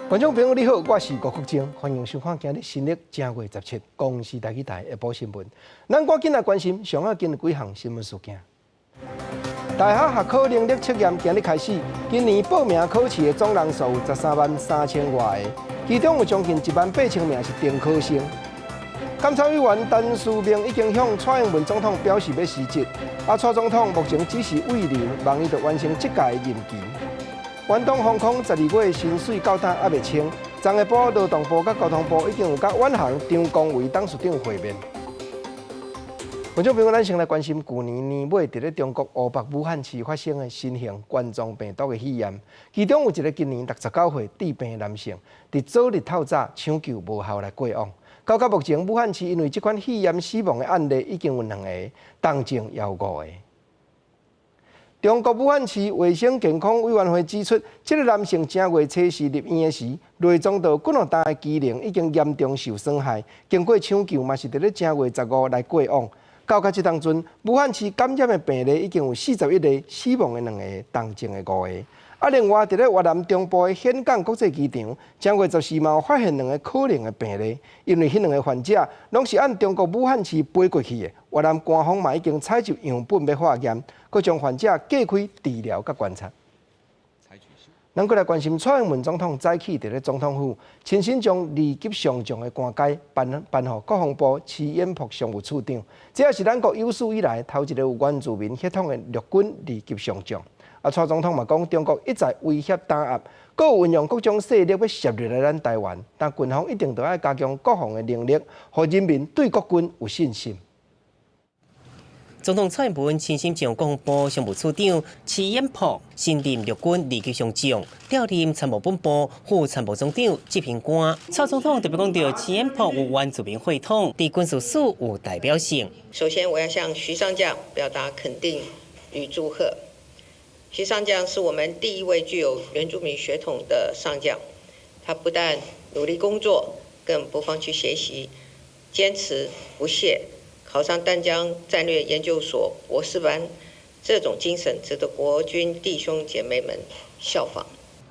觀眾朋友你好，我是吳國楨，歡迎收看今日新曆正月十七公視台語台下晡新聞。咱趕緊來關心上要緊的幾項新聞事件。大學學考能力測驗今日開始，今年報名考試的總人數有13萬3千外個，其中有將近1萬8千名是重考生。監察委員陳時明已經向蔡英文總統表示欲辭職，啊，蔡總統目前只是慰留，望伊著完成這屆的任期。遠東航空12月薪水到今猶未清，昨下晡勞動部佮交通部已經有佮遠航張光維董事長會面。觀眾朋友，咱先來關心舊年年尾佇咧中國湖北武漢市發生的新型冠狀病毒的肺炎，其中有一個今年69歲致病男性，佇昨日透早搶救無效來過往。到到目前，武漢市因為這款肺炎死亡的案例已經有兩個，重症也有五個。中國武漢市衛生健康委員會指出，這個男性正月初四入院的時，內臟道幾若擔的機能已經嚴重受損害，經過搶救嘛是佇咧正月十五來過往。到這當陣，武漢市感染的病例已經有41個，死亡的兩個，重症的五個。啊，另外佇咧越南中部的峴港國際機場，正月十四嘛有發現兩個可能的病例，因為彼兩个患者攏是按中國武漢市飛過去的，越南官方嘛已經採集樣本欲化驗，閣將患者隔開治療佮觀察。咱閣來關心蔡英文總統早起佇咧總統府，親身將二級上將的官階頒頒予國防部徐衍璞常務處長，這也是咱國有史以來頭一个有原住民血統的陸軍二級上將。啊，蔡總統嘛講，中國一再威脅打壓，閣有運用各種勢力欲挾入來咱台灣，但軍方一定著愛加強國防的能力，予人民對國軍有信心。總統蔡英文親身將國防部常務處長徐衍璞升任陸軍二級上將，調任參謀本部副參謀總長執行官。蔡總統特別講到，徐衍璞有原住民血統，佇軍事史有代表性。首先，我要向徐上將表達肯定與祝賀。徐上將是我們第一位具有原住民血統的上將，他不但努力工作，更不放棄學習，堅持不懈，考上淡江戰略研究所博士班，這種精神值得國軍弟兄姐妹們效仿。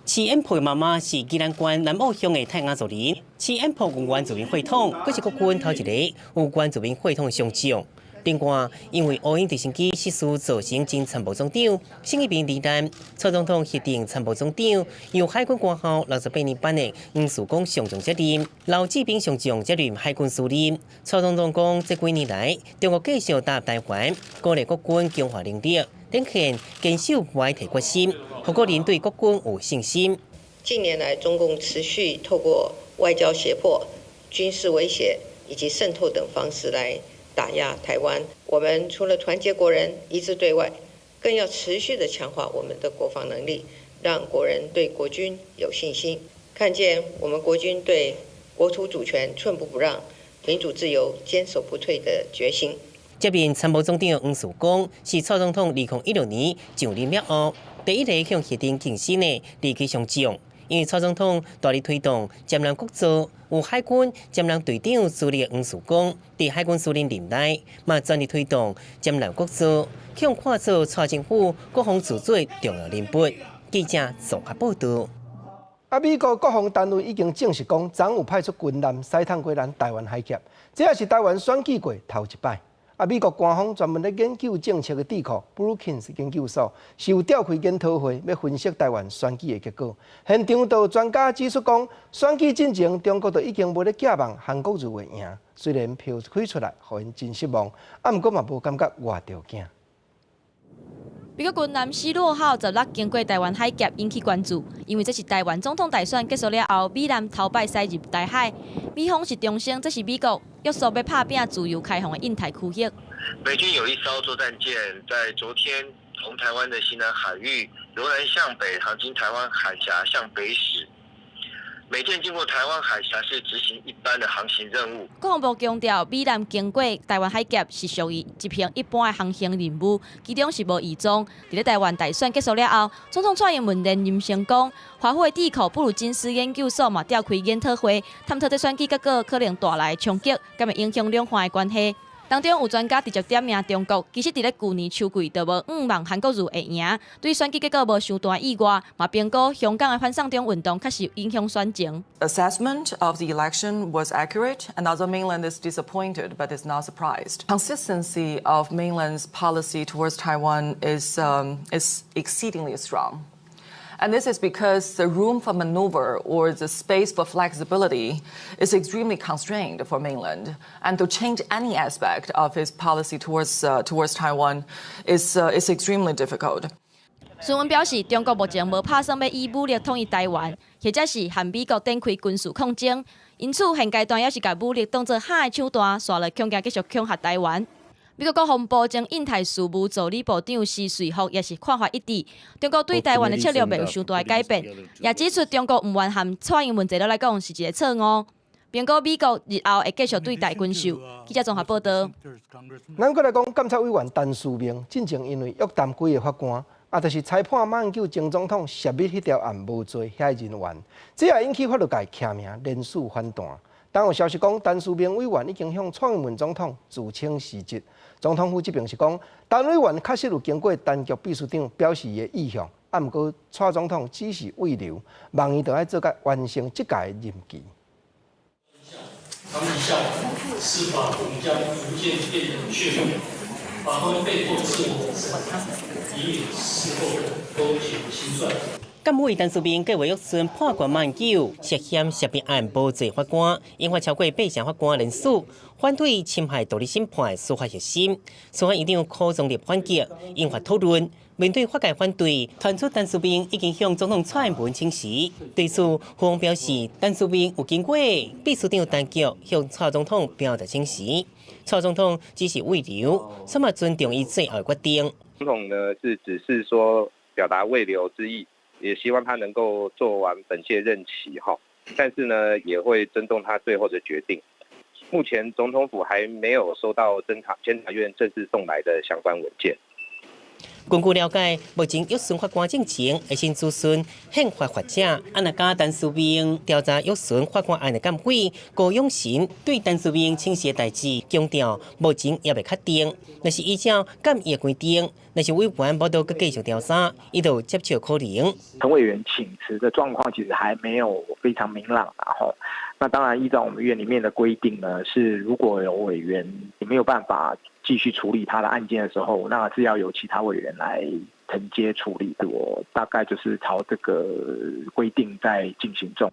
徐衍璞的媽媽是宜蘭縣南澳鄉的泰雅族人，徐衍璞有原住民血統，閣是國軍頭一个有原住民血統的上將。另外，因為烏鷹直升機失事造成前參謀總長沈一鳴罹難，蔡總統核定參謀總長由海軍官校68年班的黃樹光上將接任，劉志兵上將接任海軍司令。蔡總統講，這幾年來，中國繼續打台灣，鼓勵國軍強化能力，展現堅守無愛提決心，予國人對國軍有信心。近年來，中共持續透過外交脅迫、軍事威脅以及滲透等方式來打壓台灣，我們除了團結國人一致對外，更要持續的強化我們的國防能力，讓國人對國軍有信心，看見我們國軍對國土主權寸步不讓、民主自由堅守不退的決心。接任參謀總長黃樹光是蔡總統2016年上任了後，第一个向核定晉升的二級上將。因為蔡總統大力推動艦艦國造，有海軍艦艦隊長資歷的黃樹光，佇海軍司令任內，嘛全力推動艦艦國造，向看做蔡政府國防自主重要人物。記者綜合報導。啊，美國國防單位已經證實講，昨有派出軍艦駛探過咱台灣海峽，這也是台灣選舉過頭一擺。啊，美國官方專門咧研究政策的智庫布魯金斯研究所是有召開研討會，欲分析台灣選舉的結果。現場就有專家指出講，選舉進前，中國就已經無咧寄望韓國瑜會贏，雖然票開出來，予𪜶真失望，啊，毋過嘛無感覺偌著驚。美國軍艦希洛號十六經過台灣海峽引起關注，因為這是台灣總統大選結束了後，美艦頭擺駛入台海。美方是重申，這是美國約束欲拍拚自由開放的印太區域。美軍有一艘作戰艦在昨天從台灣的西南海域由南向北航經台灣海峽向北駛。美艦經過台灣海峽是執行一般的航行任務。國防部強調，美艦經過台灣海峽是屬於執行一般的航行任務，其中是無異狀。佇咧台灣大選結束了後，總統蔡英文連任成功，華府的智庫布魯金斯研究所嘛召開研討會，探討這選舉結果可能帶來的衝擊，敢會影響兩岸的關係。當中有專家直接點名中國，其實佇咧舊年秋季就無向望韓國瑜會贏，對選舉結果無傷大意外，嘛評估香港的反送中運動確實影響選情。 Assessment of the election was accurate, and although mainland is disappointed, but is not surprised. Consistency of mainland's policy towards Taiwan is exceedingly strong. And this is because the room for maneuver or the space for flexibility is extremely constrained for mainland. And to change any aspect of its policy towards Taiwan is extremely difficult. 孫文表示，中國目前無拍算欲以武力統一台灣，或者是和美國展開軍事抗爭，因此現階段猶是共武力當做嚇的手段，紲落恐驚繼續恐嚇台灣。美國國防部前印太事務助理部長施瑞福也是看法一致，中國對台灣的策略袂有傷大的改變，也指出中國毋願和蔡英文坐落來講是一个錯誤。評估美國日後會繼續對台軍售。記者綜合報道。咱閣來講，監察委員陳思明進前因為約談幾个法官，啊，就是裁判馬英九前總統泄密彼條案無罪遐人員，這也引起法律界起名連署反彈。但有消息講，陳思明委員已經向蔡英文總統自請辭職。總統府這邊是講，陳委員確實有經過陳菊秘書長表示伊的意向，啊，毋過蔡總統只是慰留，望伊著愛做甲完成這屆任期。長期下來，司法恐將逐漸變得怯弱，法官被迫自我審查，以免事後勾結清算。監委陳思明計劃約詢判決馬英九涉嫌泄密案無罪法官，引發超過八成法官聯署反對侵害獨立審判司法核心。司法院長柯宗立反擊，引發討論。面對法界反對，傳出陳思明已經向總統蔡英文請辭。對此，府方表示，陳思明有經過秘書長陳菊向蔡總統表達請辭，蔡總統只是慰留，煞嘛尊重伊最後決定。總統呢是只是說表達慰留之意。也希望他能夠做完本屆任期哈，但是呢，也會尊重他最後的決定。目前總統府還沒有收到監察院正式送來的相關文件。根據了解，目前約詢法官進前會先諮詢憲法學者，啊若加陳思明調查約詢法官案的監委高永神對陳思明請辭的代誌強調，目前猶未確定。若是依照監院的規定，若是委員無得閣繼續調查，伊就有接手可能。陳委員請辭的狀況其實還沒有非常明朗，然後，那當然依照我們院裡面的規定呢，是如果有委員沒有辦法繼續處理他的案件的時候，那是要由其他委員來承接處理。我大概就是朝這個規定在進行中。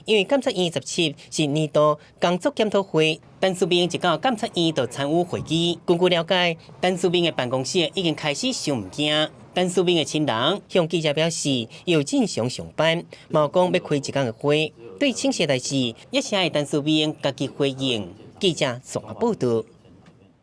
因為監察院17是年度工作檢討會，陳思明一到監察院就參與會議。根據了解，陳思明的辦公室已經開始收物件。陳思明的親人向記者表示，有正常上班，嘛講欲開一工的會，對請辭代誌，也是愛陳思明家己回應。記者綜合報道。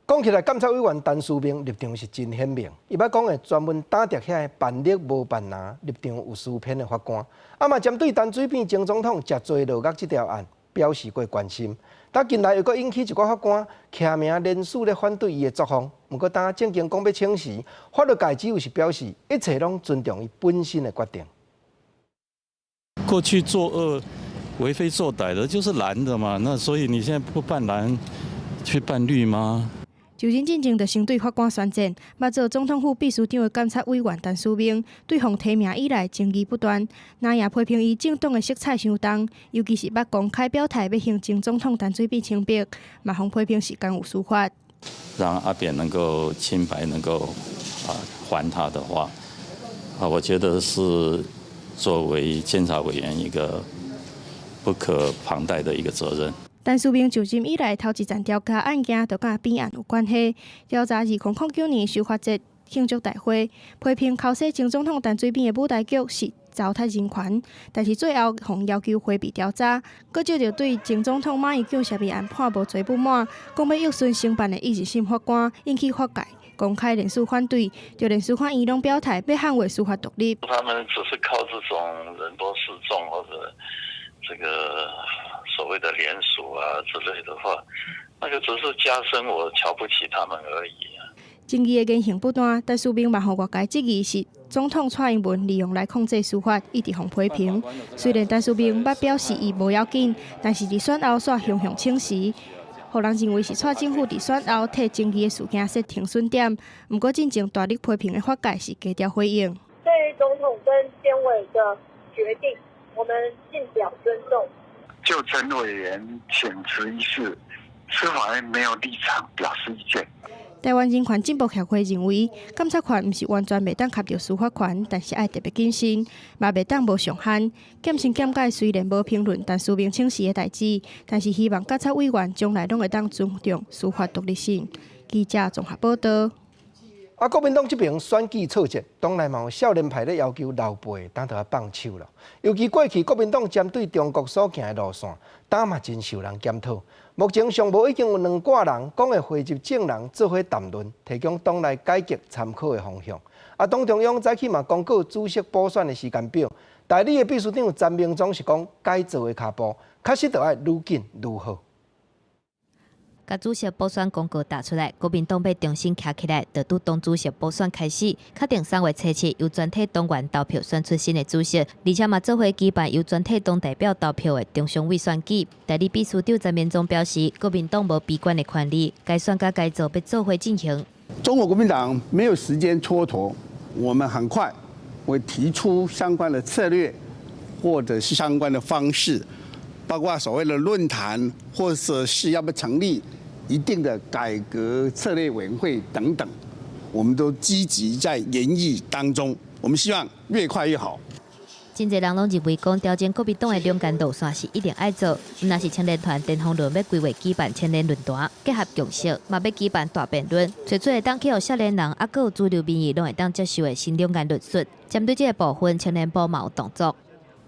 講起來，監察委員陳思明立場是真鮮明。伊捌講的專門打著遐个辦綠無辦藍，立場有思偏的法官，啊嘛針對陳水扁前總統食罪落獄這條案表示過關心。但近來又閣引起一寡法官起名連署咧反對伊的作風。毋過當正經講欲請辭，法律界只有是表示一切攏尊重伊本身的決定。過去作惡、為非作歹的，就是藍的嘛。那所以你現在不辦藍，去辦綠嗎？就任進前就先對法官宣戰，捌做總統府秘書長的監察委員陳思明，對予提名以來爭議不斷，那也批評伊政黨的色彩傷重，尤其是捌公開表態欲還前總統陳水扁清白，嘛予批評是干預司法。讓阿扁能夠清白，能夠啊還他的話，啊，我覺得是作為監察委員一個不可旁貸的一個責任。陳思明就任以來，頭一層調查案件就佮扁案有關係。調查2009年修法節慶祝大會，批評剾洗前總統陳水扁的舞台劇是糟蹋人權，但是最後予要求迴避調查，閣借著對前總統馬英九泄密案判無罪不滿，講欲約詢承辦的一二審法官，引起法界公開聯署反對，就連司法院攏表態欲捍衛司法獨立。他們只是靠這種人多勢眾或者這個所謂的聯署啊之類的話，那個只是加深我瞧不起他們而已。爭議的言行不斷，陳思明嘛予外界質疑是總統蔡英文利用來控制司法，一直予批評。雖然陳思明捌表示伊無要緊，但是佇選後煞雄雄請辭。予人認為是蔡政府佇選後替爭議的事件設停損點。毋過進前大力批評的法界是低調回應。對於總統跟監委的決定，我們盡表尊重。就陳委員請辭一事，司法院沒有立場表示意見。台灣人權進步協會認為，監察權毋是完全袂當挾著司法權，但是愛特別謹慎，嘛袂當無上限。檢申檢改雖然無評論陳思明請辭的代誌，但是希望監察委員將來攏會當尊重司法獨立性。記者綜合報道。啊，國民黨這邊選舉挫折，黨內嘛有少年派咧要求老輩當著愛放手了。尤其過去國民黨針對中國所行的路線，當嘛真受人檢討。目前上無已經有兩掛人講會匯集眾人做伙談論，提供黨內改革參考的方向。啊，黨中央早起嘛公告主席補選的時間表，代理的秘書長陳明忠是講該做的跤步，確實著愛愈緊愈好。共主席補選公告打出來，國民黨欲重新徛起來，就拄黨主席補選開始，確定3月初7由全體黨員投票選出新的主席，而且嘛做伙舉辦由全體黨代表投票的中常委選舉。代理秘書長陳明忠表示，國民黨無悲觀的權利，該選佮該做欲做伙進行。中國國民黨沒有時間蹉跎，我們很快會提出相關的策略，或者是相關的方式，包括所謂的論壇，或者是要不成立一定的改革策略委員會等等，我們都積極在研議當中。我們希望越快越好。真濟人攏認為講調整國民黨的兩岸路線是一定愛做，毋但是青年團顛風論欲規劃舉辦青年論壇，結合共識，嘛欲舉辦大辯論，揣出會當去予少年人，猶閣有主流民意攏會當接受的新兩岸論述。針對這個部分，青年部嘛有動作。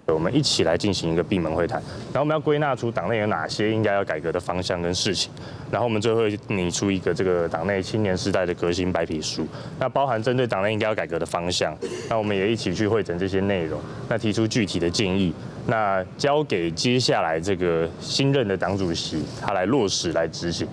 我們一起來進行一個閉門會談，然後我們要歸納出黨內有哪些應該要改革的方向跟事情，然後我們最後會擬出一個這個黨內青年世代的革新白皮書，那包含針對黨內應該要改革的方向，那我們也一起去彙整這些內容，那提出具體的建議，那交給接下來這個新任的黨主席他來落實來執行。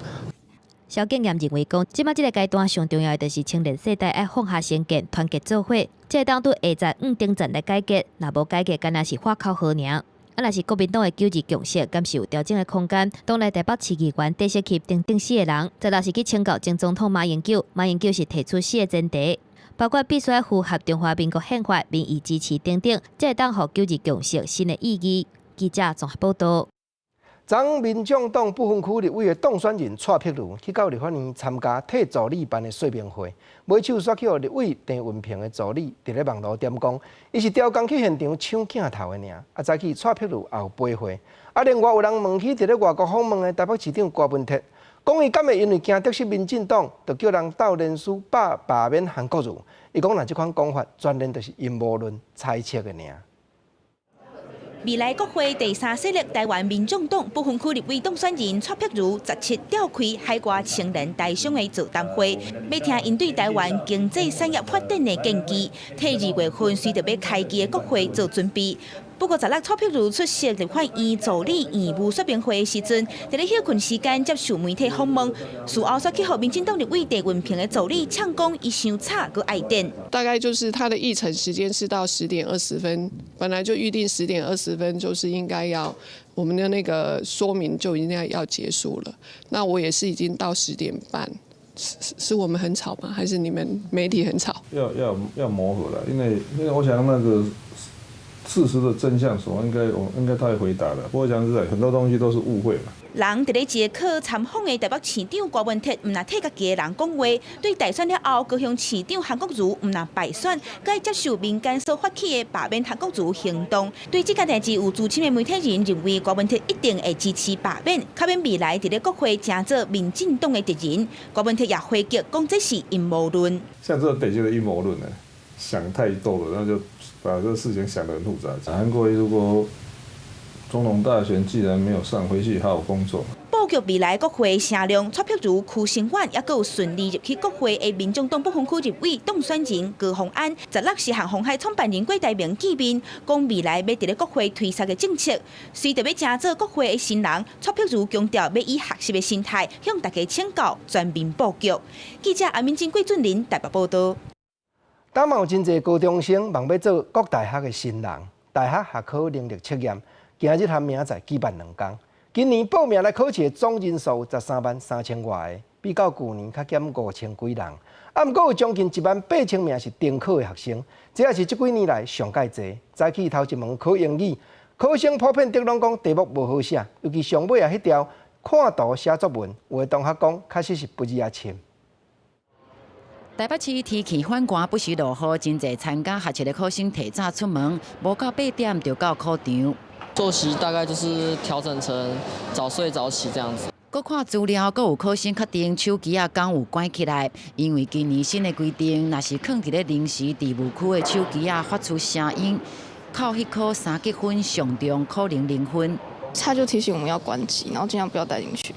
蕭建業認為講，這擺這個階段上重要的就是青年世代愛放下成見，團結做伙，才會當對下層往頂層來改革。若無改革，敢若是喊口號爾。啊，若是國民黨的九二共識，敢是有調整的空間？黨內台北市議員戴錫欹等等四個人，十六是去請教前總統馬英九，馬英九是提出四個前提，包括必須愛符合中華民國憲法、民意支持等等，才會當予九二共識新的意義。記者綜合報道。昨民眾黨不分區立委的當選人蔡碧如去到立法院參加替助理辦的說明會，尾手煞去予立委鄭運鵬的助理佇咧網路點講，伊是刁工去現場搶鏡頭的爾。啊，早起蔡碧如也有回話。啊，另外有人問起佇咧外國訪問的台北市長柯文哲，講伊敢會因為驚得失民進黨，就叫人鬥連署罷免韓國瑜？伊講若這款講法，全然就是陰謀論猜測的爾。未來國會第三勢力台灣民眾黨不分區立委當選人蔡碧如17召開海外青年台商的座談會，欲聽𪜶對台灣經濟產業發展的建議，替2月份隨著欲開期的國會做準備。不過16蔡碧如出席立法院助理院務說明會的時陣，佇咧歇睏時間接受媒體訪問，事後煞去予民進黨立委鄭運鵬的助理嗆講，伊傷吵閣愛電。大概就是他的議程時間是到10點20分，本來就預定十點二十分，就是應該要我們的那個說明就應該要結束了。那我也是已經到10點半，是我們很吵嗎？還是你們媒體很吵？要磨合了，因為我想那個。事實的真相，所應該我應該他會回答的。不過講實在，很多東西都是誤會嘛。人佇咧一個去參訪的台北市長柯文哲，毋但替家己的人講話，對大選了後，高雄市長韓國瑜毋但敗選，閣愛接受民間所發起的罷免韓國瑜行動。對這件代誌有資深的媒體人認為，柯文哲一定會支持罷免，較免未來佇咧國會成做民進黨的敵人。柯文哲也回擊講這是陰謀論。像這種典型的陰謀論呢，想太多了，那就把這個事情想得很複雜。韓國瑜如果總統大選既然沒有上，回去好好工作。布局未來國會聲量，蔡碧如、區聲遠，猶閣有順利入去國會的民眾黨不分區立委當選人高虹安，16是和鴻海創辦人郭台銘見面，講未來欲佇咧國會推捒的政策。隨著欲成做國會的新人，蔡碧如強調欲以學習的心態向大家請教，全面布局。記者阿敏珍、郭俊麟台北報道。當嘛有真濟高中生望欲做國大學的新人，大學學科能力測驗，今日和明仔載舉辦兩工。今年報名來考試的總人數13萬3千外个，比較舊年較減5千幾人。啊，毋過有將近1萬8千名是重考的學生，這也是這幾年來上蓋濟。早起頭一門考英語，考生普遍得攏講題目無好寫，尤其上尾仔彼條看圖寫作文，有的同學講確實是不字仔深。台北市天氣反寒，不時落雨，真濟參加學測的考生提早出門，無到8點就到考場。作息大概就是調整成早睡早起這樣子。閣看資料，閣有考生確定手機仔敢有關起來，因為今年新的規定，若是囥佇咧臨時置物區的手機仔發出聲音，扣彼科三級分，上重可能零分。他就提醒我們要關機，然後盡量不要帶進去。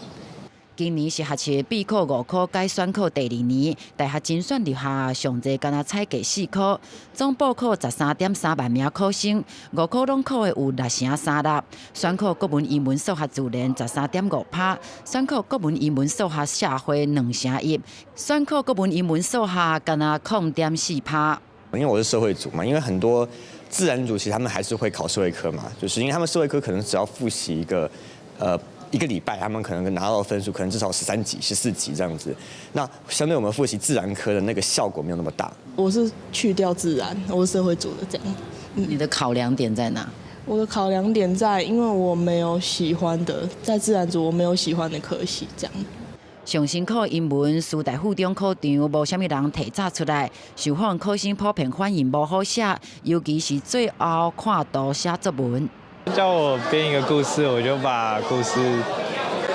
今年是學測備考五科改選考第二年，大學甄選入學上濟敢若採計四科，總報考13.3萬名考生，五科攏考的有6成36。選考國文、英文、數學、自然13.5%，選考國文、英文、數學、社會2成1，選考國文、英文、數學敢若0.4%。因為我是社會組嘛，因為很多自然組其實他們還是會考社會科嘛，就是因為他們社會科可能只要複習一個禮拜，他們可能拿到的分數可能至少13級、14級這樣子。那相對我們複習自然科的那個效果沒有那麼大。我是去掉自然，我是社會組的這樣。你的考量點在哪？我的考量點在，因為我沒有喜歡的，在自然組我沒有喜歡的科系這樣。上辛苦英文師大附中考場無啥物人提早出來，受訪考生普遍反映無好寫，尤其是最後看圖寫作文。叫我編一個故事，我就把故事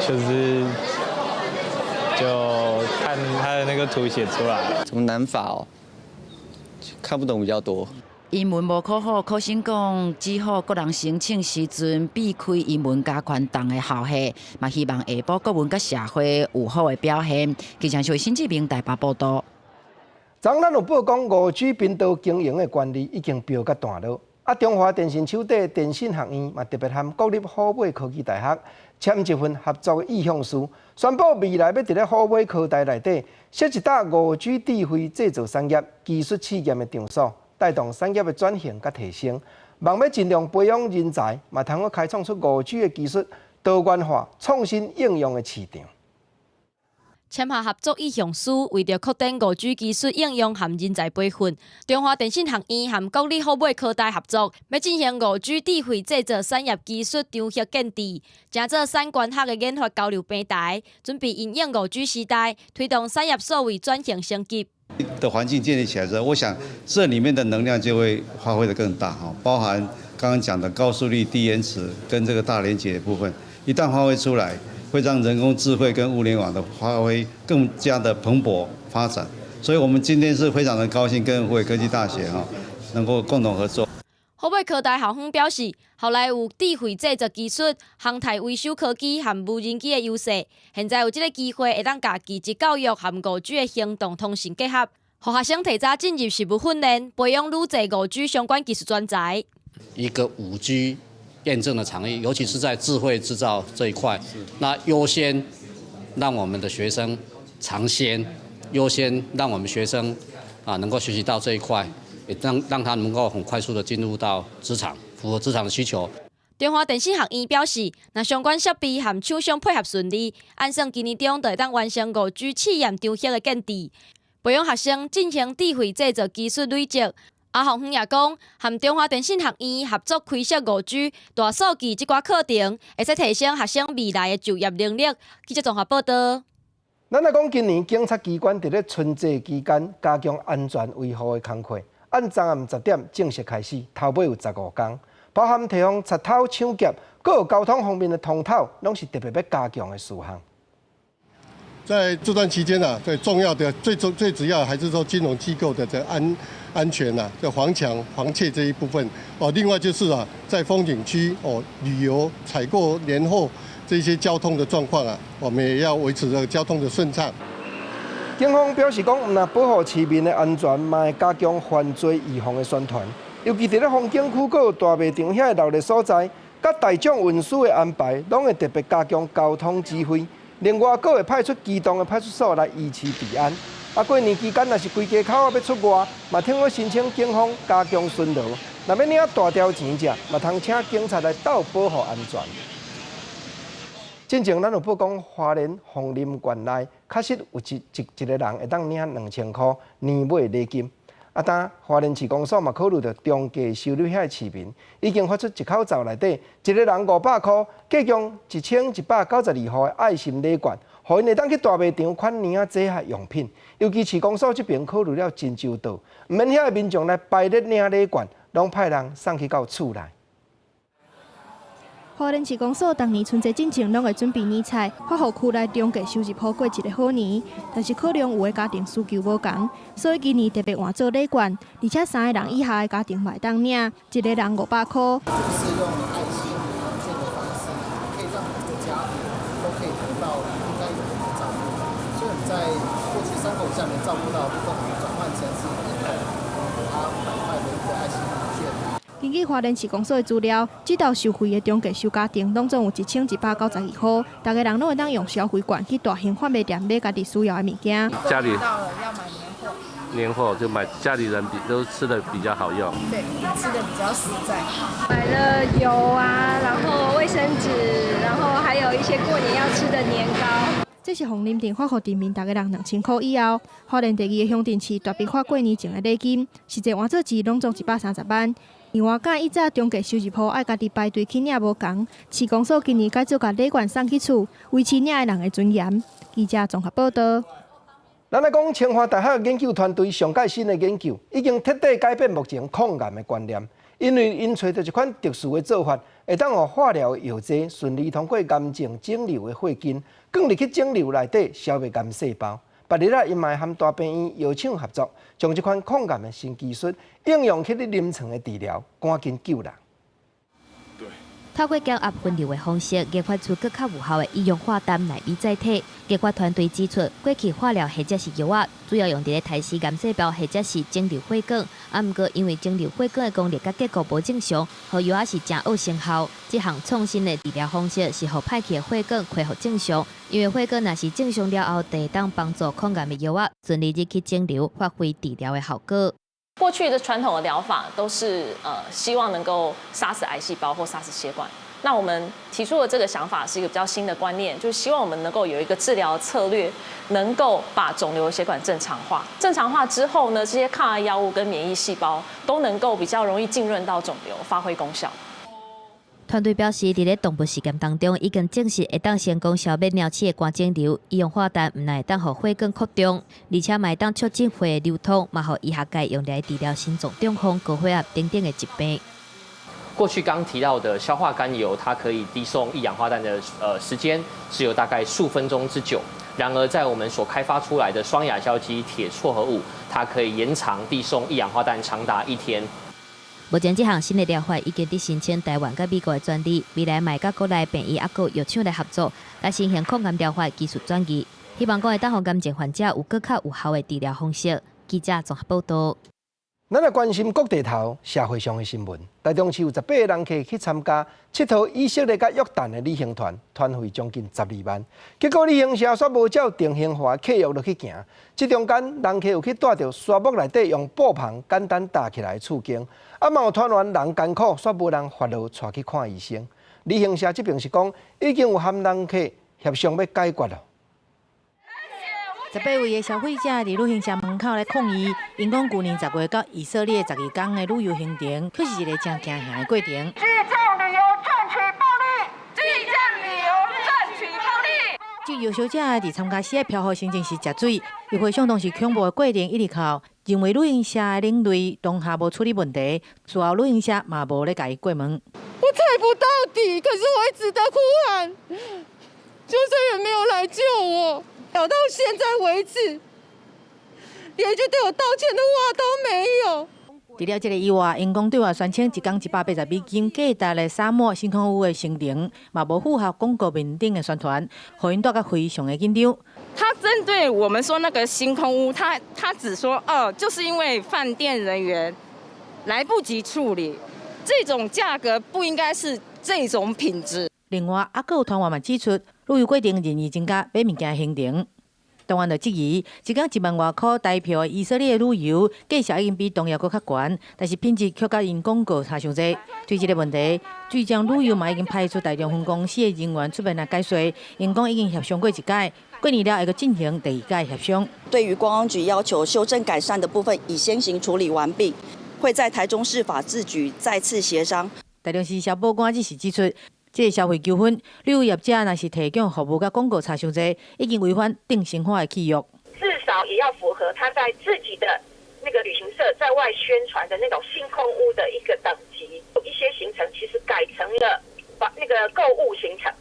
就是就看他的那個圖寫出來。什麼難法哦？看不懂比較多。英文無考好，考生講只好個人申請時陣避開英文加權重的校系，嘛希望下晡國文佮社會有好的表現。記者是新志明台北報道。昨咱有報講5G 頻道經營的權利已經標甲斷落。啊，中華電信手底電信學院嘛特別和國立虎尾科技大學簽一份合作意向書，宣布未來欲佇咧虎尾科大內底設一搭5G 智慧製造產業技術試驗的場所，帶動產業的轉型佮提升，望欲盡量培養人才，嘛通好開創出5G 的技術多元化創新應用的市場。簽下合作意向書，為著擴展5G 技術應用和人才培訓，中華電信學院和國立虎尾科大合作，欲進行5G 智慧製造產業技術場域建置，成做產官學的研發交流平台，準備因應5G 時代，推動產業數位轉型升級。的環境建立起來之後，我想這裡面的能量就會發揮得更大哈，包含剛剛講的高速率、低延遲跟這個大連結的部分，一旦發揮出來，會讓人工智慧跟物聯網的發揮更加的蓬勃發展，所以我們今天是非常的高興跟虎尾科技大學哈能夠共同合作。虎尾科大校方表示，校內有智慧製造技術、航太維修科技和無人機的優勢，現在有這个機會會當共技職教育和5G 的行動通訊結合，予學生提早進入實務訓練，培養愈濟5G 相關技術專才。一個5G 驗證的場域，尤其是在智慧製造這一塊，那優先讓我們的學生嘗鮮，優先讓我們學生啊能夠學習到這一塊，也讓他能夠很快速的進入到職場，符合職場的需求。中華電信學院表示，若相關設備和廠商配合順利，按算今年中就會當完成5G 試驗場域的建置，培養學生進行智慧製造技術累積。啊，校方也講，和中華電信學院合作開設5G 大數據這寡課程，會使提升學生未來的就業能力。記者綜合報道。咱來講，今年警察機關佇咧春節期間加強安全維護的工課，按昨暗10點正式開始，頭尾有15工，包含提防賊偷搶劫，閣有交通方面的通透，攏是特別欲加強的事項。在這段期間啊，最重要的、最重、最主要還是說金融機構的這安全啊，這防搶、防竊這一部分哦。另外就是啊，在風景區哦，旅遊、採購年貨這些交通的狀況啊，我們也要維持這個交通的順暢。警方表示講，毋但保護市民的安全，嘛會加強犯罪預防的宣傳，尤其佇咧風景區、閣有大賣場遐個鬧熱所在，佮大眾運輸的安排，攏會特別加強交通指揮。另外，閣會派出機動的派出所來維持治安。啊，過年期間若是規家口仔欲出外，嘛通好申請警方加強巡邏。若欲領大條錢者，嘛通請警察來鬥保護安全。進前咱有報講，花蓮鳳林縣內確實有一一一个人會當領2000箍年尾禮金。啊，當花蓮市公所嘛考慮著中低收入遐市民，已經發出一口罩內底一个人500箍，計共1192箍的愛心禮券，予𪜶會當去大賣場款年仔節用品。尤其市公所這邊考慮了真周到，毋免遐个民眾來排咧領禮券，攏派人送去到厝內。花蓮市公所逐年春節進前攏會準備年菜，發予區內中低收入戶過一个好年。但是可能有的家庭需求無仝，所以今年特別換做禮券，而且三个人以下的家庭嘛會當領，一个人500箍。就是用愛心奉獻的方式，可以讓每個家庭都可以得到應該有的照顧。所以我們在過去三口以下沒照顧到的部分，我們轉換成是一口給他500塊的一個愛心券。根據花蓮市公所的資料，這道受惠的中低收家庭，攏總有1192戶，逐个人攏會當用消費券去大型販賣店買家己需要的物件。家裡到了要買年貨，年貨就買家裡人比都吃得比較好用。對，吃得比較實在。買了油啊，然後衛生紙，然後還有一些過年要吃的年糕。這是鳳林鎮發予鎮民逐个人2000箍以後，花蓮第二个鄉鎮市大筆發過年前的禮金，實際換做錢攏總130萬。另外，佮以早中低收入戶愛家己排隊去領無仝，市公所今年改做共禮券送去厝，維持領的人的尊嚴。記者綜合報道。咱來講，清華大學研究團隊上蓋新的研究，已經徹底改變目前抗癌的觀念，因為𪜶揣著一款特殊的做法，會當予化療藥劑順利通過癌症腫瘤的血筋，灌入去腫瘤內底消滅癌細胞。別日啊，𪜶嘛會和大病院藥廠合作，將這款抗癌的新技術應用去咧臨床的治療，趕緊救人。透過減壓分流的方式，研發出閣較有效的一氧化氮納米載體。研發團隊指出，過去化療或者是藥仔，主要用佇咧殺死癌細胞或者是腫瘤血管。啊，毋過因為腫瘤血管的功能佮結構無正常，予藥仔是誠惡成效。這項創新的治療方式是予歹去的血管恢復正常，因為血管若是正常了後，就會當幫助抗癌的藥仔順利入去腫瘤，發揮治療的效果。過去的傳統的療法都是希望能夠殺死癌細胞或殺死血管。那我們提出的這個想法是一個比較新的觀念，就是希望我們能夠有一個治療策略，能夠把腫瘤血管正常化。正常化之後呢，這些抗癌藥物跟免疫細胞都能夠比較容易浸潤到腫瘤，發揮功效。團隊表示，佇咧動物實驗當中，已經證實會當成功消滅貓鼠的肝腫瘤。一氧化氮毋但會當予血管擴張，而且嘛會當促進血流通，嘛予醫學界用來治療心臟中風、高血壓等等的疾病。過去剛提到的硝化甘油，它可以遞送一氧化氮的時間是有大概數分鐘之久。然而，在我們所開發出來的雙亞硝基鐵錯合物，它可以延長遞送一氧化氮長達一天。目前這項新的療法已經佇申請台灣佮美國的專利，未來嘛會佮國內病院猶閣藥廠來合作，來實現抗癌療法技術轉移，希望講會當予癌症患者有閣較有效的治療方式。記者綜合報道。咱來關心國際頭社會上的新聞。台中市有18個人客去參加𨑨迌以色列佮約旦的旅行團，團費將近12萬。結果旅行社煞無照定型化契約落去行。這中間人客有去蹛佇沙漠內底用布棚簡單搭起來的厝間，啊嘛有團員人艱苦，煞無人發落帶去看醫生。旅行社這邊是講已經有和人客協商欲解決囉。 18位的消費者佇旅行社門口來抗議，𪜶講舊年10月到以色列12工的旅遊行程，卻是一个誠驚嚇的過程。記帳旅遊賺取暴利，記帳旅遊賺取暴利。這姚小姐佇參加時的飄雨行程是食水，伊回想當時恐怖的過程一直哭，認為旅行社的領隊當下無處理問題，事後旅行社嘛無咧共伊過問。我踩不到底，可是我一直在哭喊，救生員沒有來救我。到現在為止，連一句對我道歉的話都沒有。除了這个以外，𪜶講對外宣稱一工180美金價值的沙漠星空屋的行程，嘛無符合廣告面頂的宣傳，予𪜶帶甲非常的緊張。他針對我們說那個星空屋，他只說哦，就是因為飯店人員來不及處理，這種價格不應該是這種品質。另外，猶閣有團員嘛指出，旅遊過程任意增加買物件的行程。當然就質疑，一工1萬外箍台票的以色列旅遊價錢已經比東協閣較懸，但是品質卻佮𪜶廣告差傷濟。對這個問題，水晶旅遊嘛已經派出台中分公司的人員出面來解說，𪜶講已經協商過一擺，過年了會閣進行第二擺協商。對於觀光局要求修正改善的部分，已先行處理完畢，會在台中市法制局再次協商。台中市消保官只是指出，這個消費糾紛，旅遊業者若是提供服務佮廣告差傷濟，已經違反定型化的契約。至少也要符合他在自己的那個旅行社在外宣傳的那種星空屋的一個等級。一些行程其實改成了把那個購物行程。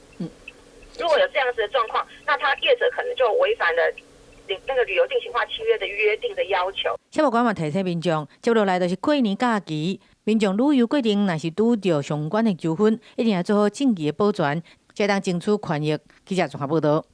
如果有這樣子的狀況，那他業者可能就違反了那個旅遊定型化契約的約定的要求。消保官嘛提醒民眾，接落來就是過年假期，民眾旅遊過程若是拄著相關的糾紛，一定要做好證據的保全，才當爭取權益。記者綜合報導。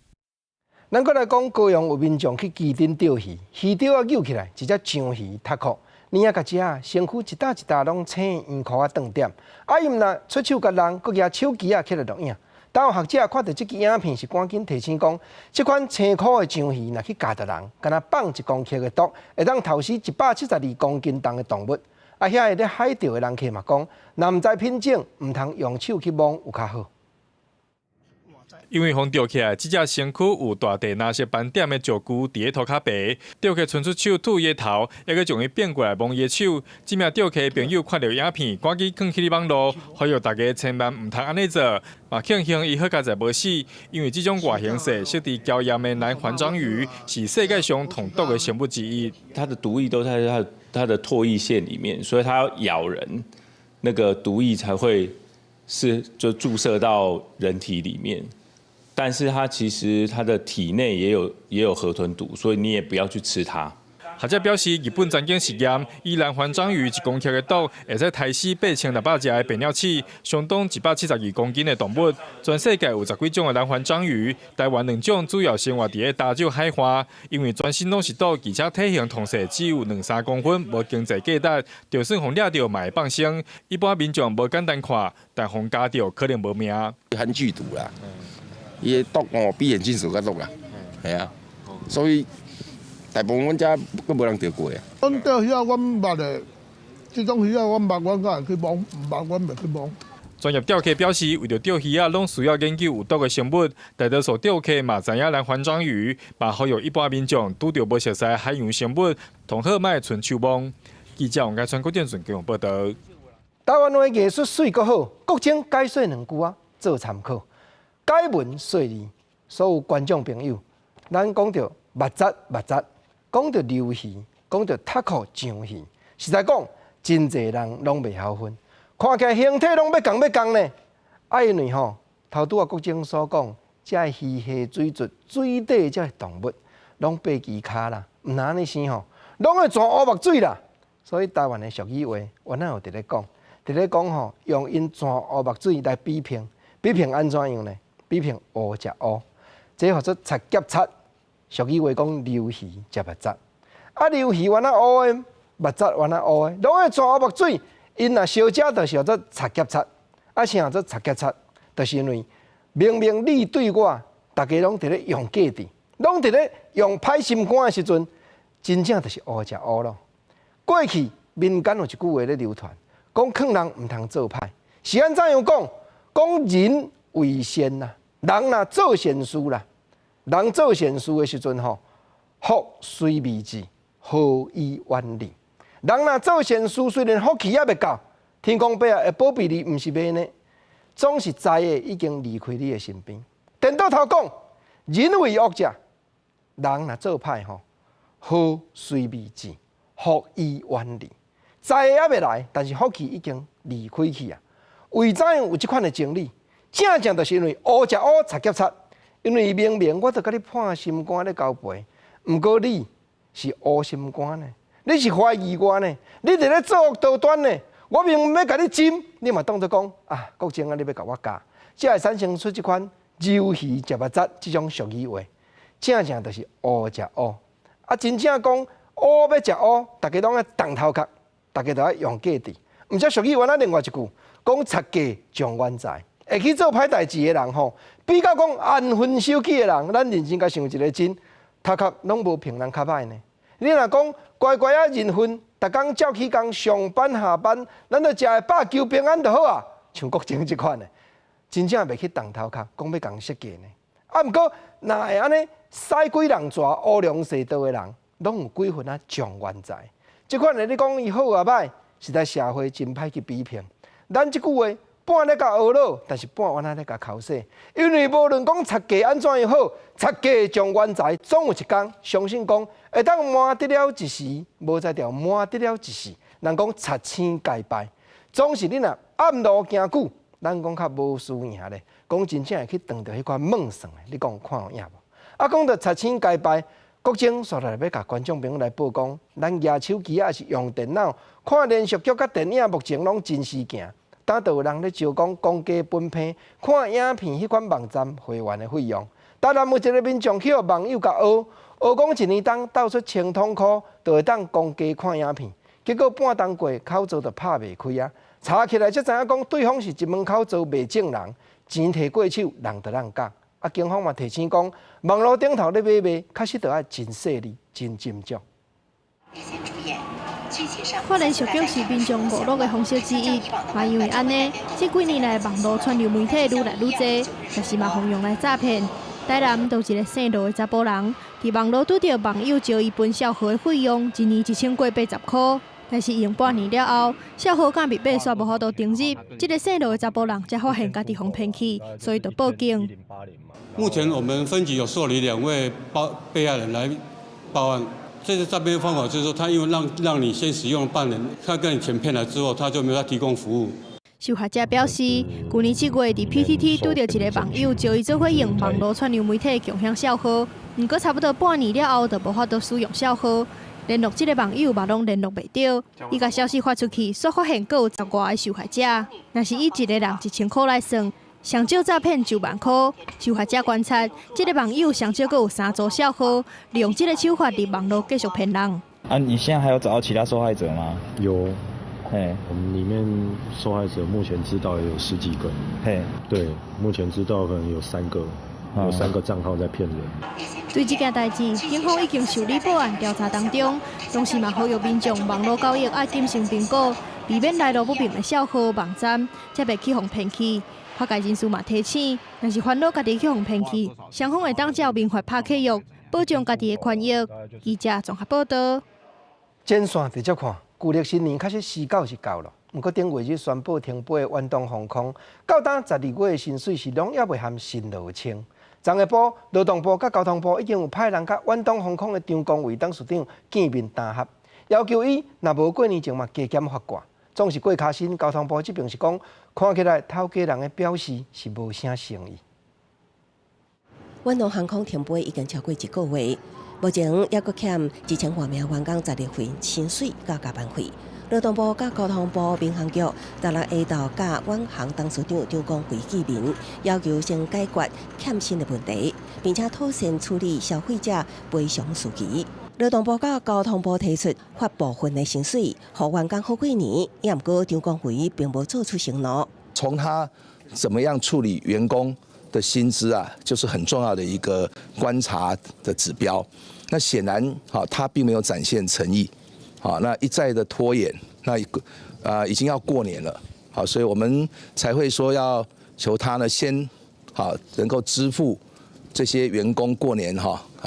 咱閣來講，高雄有民眾去旗津釣魚，魚釣仔揪起來，一隻章魚脫殼，連仔共食，身軀一搭一搭攏青圓箍仔斷點。啊，伊毋但出手共人，閣舉手機仔起來錄影。當有學者看著這支影片，是趕緊提醒講，這款青箍的章魚，若去咬著人，敢若放1公克的毒，會當投死172公斤重的動物。啊，遐个咧海釣的人客嘛講，若毋知品種，毋通用手去摸有較好。因為予釣起來，這隻身軀有大塊藍色斑點的石龜佇咧塗跤爬，釣客伸出手拄伊的頭，猶閣將伊變過來摸伊的手。這名釣客朋友看著影片，趕緊囥起咧網路，呼籲大家千萬毋通按呢做。嘛慶幸伊好佳哉無死，因為這種外形細、色澤嬌豔的南環章魚是世界上統毒的生物之一。它的毒液都在它的唾液腺裡面，所以它要咬人，那個毒液才會是就注射到人體裡面。但是它其實它的體內也有河豚毒，所以你也不要去吃它。學者表示，日本曾經實驗，以南環章魚1公克的毒，會使刣死8600隻的白鳥鼠，相當172公斤的動物。全世界有十幾種的南環章魚，台灣兩種主要生活佇咧礁石海岸，因為全身攏是毒，而且體型統細只有兩三公分，無經濟價值，就算予掠著嘛會放生。一般民眾無簡單看，但予咬著可能無命。很劇毒啦，伊的毒哦比現金屬較毒啦，係啊，所以大部分阮遮閣無人釣過啊。阮釣魚仔，阮捌的，這種魚仔阮捌，阮才會去摸，毋捌阮袂去摸。專業釣客表示，為著釣魚仔，攏需要研究有毒的生物。大多數釣客嘛知影南環章魚，嘛呼籲一般民眾拄著無熟似海洋生物，同好莫伸手摸。記者王家川、郭建順高雄報導。台灣話藝術媠閣好，國情解說兩句仔做參考。解文說理，所有觀眾朋友，咱講著捌蛰捌蛰，講著鰇魚，講著脫殼章魚，實在講，真濟人攏袂曉分，看起來形體攏欲仝欲仝呢。啊，因為吼，頭拄仔國情所講，這魚蝦水質水底這个動物，攏爬墘跤啦，毋若按呢生吼，攏會全烏目水啦。所以台灣的俗語話，原來有佇咧講，佇咧講吼，用𪜶全烏目水來比拼，比拼按怎樣呢？比拼烏食烏，這號做賊夾賊。俗語話講，鰇魚食捌蛰，啊，鰇魚原來烏的，捌蛰原來烏的，攏會全烏目水。𪜶若相食，就是號做賊夾賊。啊，啥號做賊夾賊？就是因為明明你對我，大家攏佇咧用計佇，攏佇咧用歹心肝的時陣，真正就是烏食烏咯。過去民間有一句話咧流傳，講勸人毋通做歹，是按怎樣講？講人為善啦，人若做善事啦，人做善事的時陣吼，福雖未至，禍已遠離。人若做善事，雖然福氣猶未到，天公伯啊會保庇你，毋是袂呢。總是災的已經離開你的身邊。顛倒頭講，人為惡者，人若做歹吼，禍雖未至，福已遠離。災猶未來，但是福氣已經離開去啊。為怎樣有這款的真理？正正就是因為烏食烏，賊夾賊。因為明明我都共你破心肝咧交陪，毋過你是烏心肝呢，你是懷疑我呢，你佇咧作惡多端呢。我明明欲共你斟，你嘛當作講啊，國情啊，你欲共我教，才會產生出這款鰇魚食捌蛰這種俗語話。正正就是烏食烏，啊，真正講烏欲食烏，大家攏愛動頭殼，大家都愛用計佇。毋則俗語原來另外一句講賊計將遠在，會去做歹代誌的人吼，比較講安分守己的人，咱認真共想一下真，頭殼攏無評人較歹呢。你若講乖乖仔認份，逐工照起工上班下班，咱就食會飽求平安就好啊。像國政這款的，真正袂去動頭殼，講欲共設計呢。啊，毋過若會按呢使鬼人蛇、烏龍世道的人，攏有幾分仔狀元才。這款的你講伊好抑歹，實在社會真歹去比評。咱這句話半咧共呵咾，但是半原來咧共剾洗。因為無論講賊計按怎樣好，賊計狀元才，總有一工相信講會當瞞得了一時，無才調瞞得了一世。人講賊星皆敗，總是你若暗路行久，咱講較無輸贏咧。講真正會去撞著彼款夢算的，你講看有影無？啊，講著賊星皆敗，國政煞來欲共觀眾朋友來報講，咱舉手機抑是用電腦看連續劇佮電影，目前攏真時行。當就有人咧招講公家分配看影片彼款網站會員的費用。台南有一个民眾去予網友共訛，訛講一年當鬥出千通箍，就會當公家看影片。結果半冬過，口座就拍袂開啊！查起來才知影講，對方是一門口做賣證人，錢提過手，人就人假。啊，警方嘛提醒講，網路頂頭咧買賣，確實著愛真細膩、真斟酌。看連續劇是民眾娛樂的方式之一，嘛因為按呢，這幾年來網路串流媒體愈來愈濟，但是嘛予用來詐騙。台南就有一個姓羅的查埔人，佇網路拄著網友招伊分帳號的費用，一年1000過80箍。但是用半年了後，帳號佮密碼煞無法度登入，這个姓羅的查埔人才發現家己予騙去，所以就報警。目前我們分局有受理兩位報被害人來報案。這個詐騙方法就是說，他因為讓你先使用半年，他跟你錢騙來之後，他就沒有再提供服務。受害者表示，去年7月佇 PTT 拄著一个網友招伊做伙用網路串流媒體共享帳號，毋過差不多半年了後就無法度使用帳號，聯絡這个網友嘛攏聯絡袂著。伊共消息發出去，煞發現閣有十外个受害者。若是以一个人1000箍來算，上少詐騙9萬箍。受害者觀察，這个網友上少閣有三組帳號，利用這个手法佇網路繼續騙人。啊，你現在還有找到其他受害者嗎？有。嘿，我們裡面受害者目前知道有十幾個。嘿，對，目前知道可能有三個，有三個賬號在騙人。對這件代誌，警方已經受理報案調查當中，同時嘛呼籲民眾網路交易愛謹慎評估，避免來路不明的帳號網站，才袂去予騙去。法界人士嘛提醒，若是煩惱家己去予騙去，雙方會當照民法拍契約，保障家己的權益。記者綜合報導。前線直接看。舊曆新年確實時到是到了，毋過頂月日宣布停飛的遠東航空，到今12月的薪水是攏猶未含新羅清。昨下晡，勞動部佮交通部已經有派人佮遠東航空的張光偉董事長見面談合，要求伊若無過年前嘛加減發掛。總是過跤身，交通部這邊是講，看起來頭家人的表示是無啥誠意。遠東航空停飛已經超過一個月。目前猶閣欠1000外名員工12份薪水佮加班費。勞動部佮交通部民航局十六下晝佮遠航董事長張光輝見面，要求先解決欠薪的問題，並且妥善處理消費者賠償事宜。勞動部佮交通部提出發部分的薪水，予員工好過年，也毋過張光輝並無做出承諾。從他怎麼樣處理員工的薪資啊，就是很重要的一個觀察的指標。那顯然，他並沒有展現誠意，那一再的拖延，那已經要過年了，好，所以我們才會說要求他呢，先能夠支付這些員工過年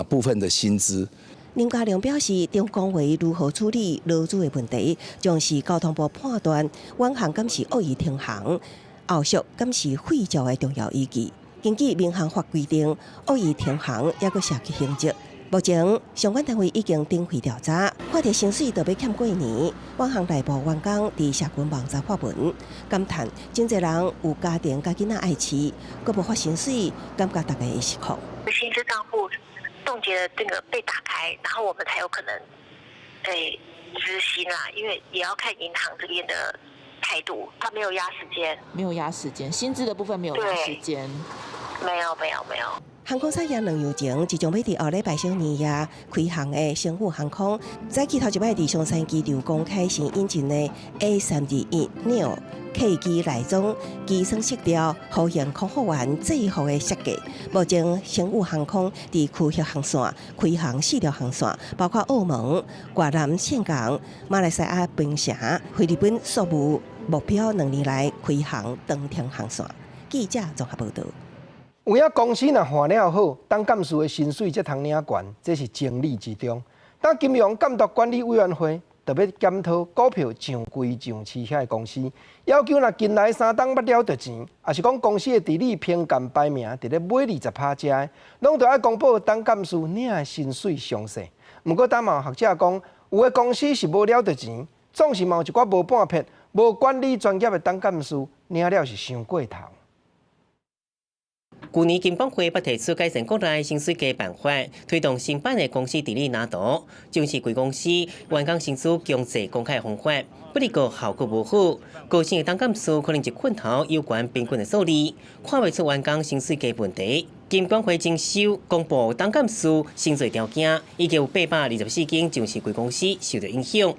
部分的薪資。林佳龍表示，張光偉如何處理勞資的問題，將是交通部判斷遠航敢是惡意停航，後續敢是廢照的重要依據。根據民航法規定，惡意停航猶閣涉及刑責。目前相關單位已經展開調查，看著薪水就欲欠過年，遠航內部員工佇社群網站發文感嘆：真濟人有家庭佮囡仔愛飼，閣無發薪水，感覺逐家會失控。薪資帳戶凍結的這個被打開，然後我們才有可能執行啦，因為也要看銀行這邊的態度，他沒有壓時間，沒有壓時間，薪資的部分沒有壓時間，沒有沒有沒有。航空產業兩年前，一種欲佇後禮拜小年夜開航的星宇航空，早起頭一擺佇松山機場公開新引進的 A321 neo 客機內裝機艙色調，呼應空服員制服的設計。目前星宇航空佇區域航線開航四條航線，包括澳門、越南岘港、馬來西亞檳城、菲律賓宿務，目標2年內開航長程航線。記者綜合報導。有影公司若換了好，董監事的薪水才通領懸，這是情理之中。但金融監督管理委員會特別檢討股票上櫃上市遐的公司，要求若近來3冬捌了著錢，抑是講公司的治理評鑑排名佇咧尾20%遮的，攏著愛公布董監事領的薪水詳細。毋過，當嘛有學者講，有的公司是無了著錢，總是嘛有一寡無半撇、無管理專業的董監事領了是傷過頭。舊年金管會捌提出改善國內薪水加辦法，推動新版的公司治理藍圖，上市櫃公司員工薪資強制公開方法，不過效果無好，高薪的董監事可能一困頭有關平均的數字，看袂出員工薪水加問題。金管會徵收公布董監事薪資條件，已經有824間上市櫃公司受到影響。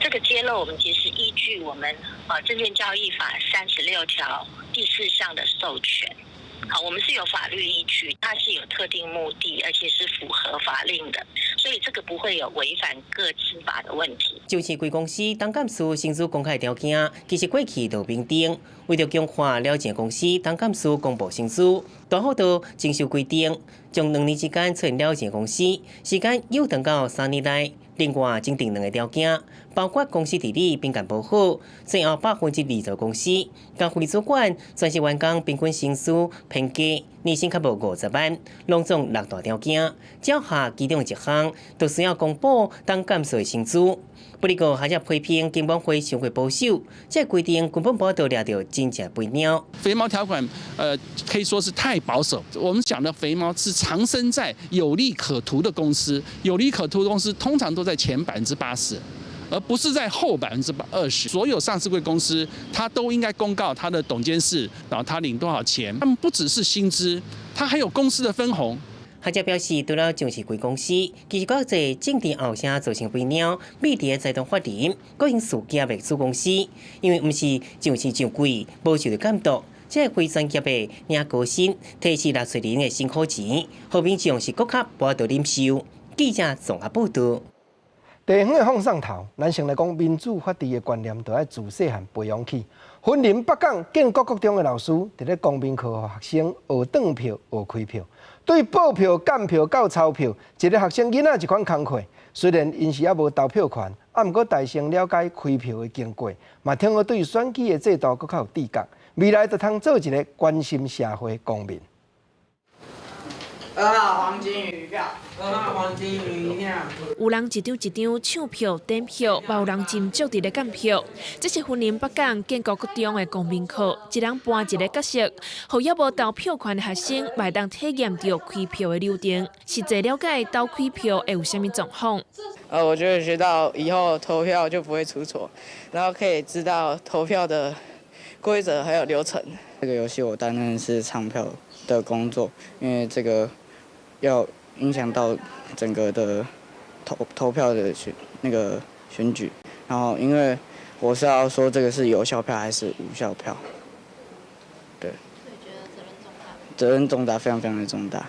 這個揭露，我們其實依據我們啊證券交易法36條第4項的授權。好，我們是有法律依據，它是有特定目的，而且是符合法令的，所以這個不會有違反個資法的問題。上市櫃公司董監事薪資公開條件，其實過去就明定，為著強化了錢公司董監事公布薪資，大幅度徵收規定，將2年之間出現了錢公司，時間又長到3年內。另外，增訂兩个條件，包括公司治理評鑑無好，最後20%公司，共副主管全職員工平均薪資偏低，年薪較無50萬，攏總六大條件，只要下其中一項，就需要公布董監事的薪資。不過，學者批評金管會傷過保守，這個規定根本無法度掠著真正肥貓。肥貓條款，可以說是太保守。我們講的肥貓是藏身在有利可圖的公司，有利可圖的公司通常都在前80%，而不是在後20%。所有上市櫃公司，它都應該公告它的董監事，然後他領多少錢。他們不只是薪資，他還有公司的分紅。學者表示，除了上市櫃公司，其實閣濟政治後生造成肥貓，秘佇財團法人、國營事業的子公司，因為毋是上市上櫃，無受著監督，這個非專業的領高薪，提示納稅人的辛苦錢，予民眾是閣較無法度忍受。記者綜合報導。地方的放送頭，咱先來講民主法治的觀念，就愛自細漢培養起。雲林北港建國國中的老師，佇咧公民課予學生學轉票、學開票，對報票、監票到鈔票，一个學生囡仔一款工課。雖然𪜶是猶無投票權，啊，毋過大聲了解開票的經過，嘛通予對選舉的制度閣較有知覺，未來就通做一个關心社會公民。 2號黃金魚票，2號黃金魚票。有人一張一張唱票、點票，嘛有人斟酌佇咧監票。這是雲林北港建國國中的公民課，一人扮一个角色，予猶無投票權的學生，嘛會當體驗著開票的流程，實際了解投開票會有啥物狀況。我覺得學到以後投票就不會出錯，然後可以知道投票的規則還有流程。這個遊戲我擔任是唱票的工作，因為這個要影響到整個的投票的選那個選舉，然後因為我是要說這個是有效票還是無效票，對。責任重大，非常非常的重大。